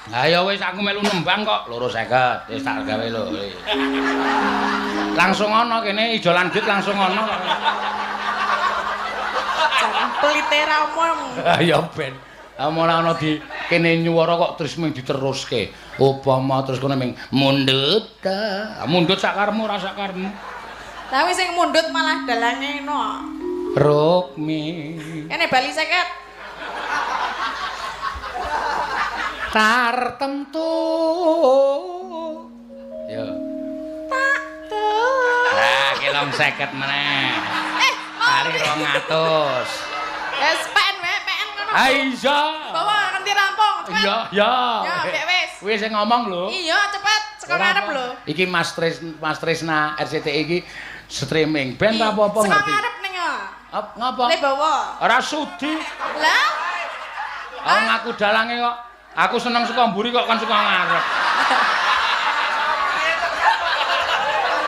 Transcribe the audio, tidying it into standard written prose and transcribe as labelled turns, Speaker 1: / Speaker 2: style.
Speaker 1: Lah ya wis aku melu nembang kok 250. Wis tak gawe lho. Langsung ana kene ijolan duit langsung ana kok.
Speaker 2: Jangan pelite ra omong.
Speaker 1: Ya ben. Ora ana di kene nyuwara kok terus mung diteruske. Upama terus kono ming mundhut ta. Mundhut sakarmu ora sakarmu.
Speaker 2: Lah wis sing mundhut malah dalange ngono.
Speaker 1: Rukmi.
Speaker 2: Kene bali 50.
Speaker 1: Tartemtu. Yo.
Speaker 2: Tak tuh.
Speaker 1: Lah kelong 50 meneh.
Speaker 2: Eh,
Speaker 1: Kari 200.
Speaker 2: Wes PN wae, PN ngono.
Speaker 1: Ha iya.
Speaker 2: Bawa nganti rampung, cepet.
Speaker 1: Iya, iya.
Speaker 2: Ya, mbek wis.
Speaker 1: Wis sing ngomong lho.
Speaker 2: Iya, cepet saka ngarep lho.
Speaker 1: Iki Mas Tris, Mas Trisna RCTI iki streaming. Ben ta apa-apa
Speaker 2: Saka
Speaker 1: ngerti.
Speaker 2: ngarep ning ah.
Speaker 1: Ngapa?
Speaker 2: Le bawa.
Speaker 1: Ora sudi.
Speaker 2: Lah,
Speaker 1: Aku ngaku dalange kok. Aku seneng saka mburi kok kon saka ngarep.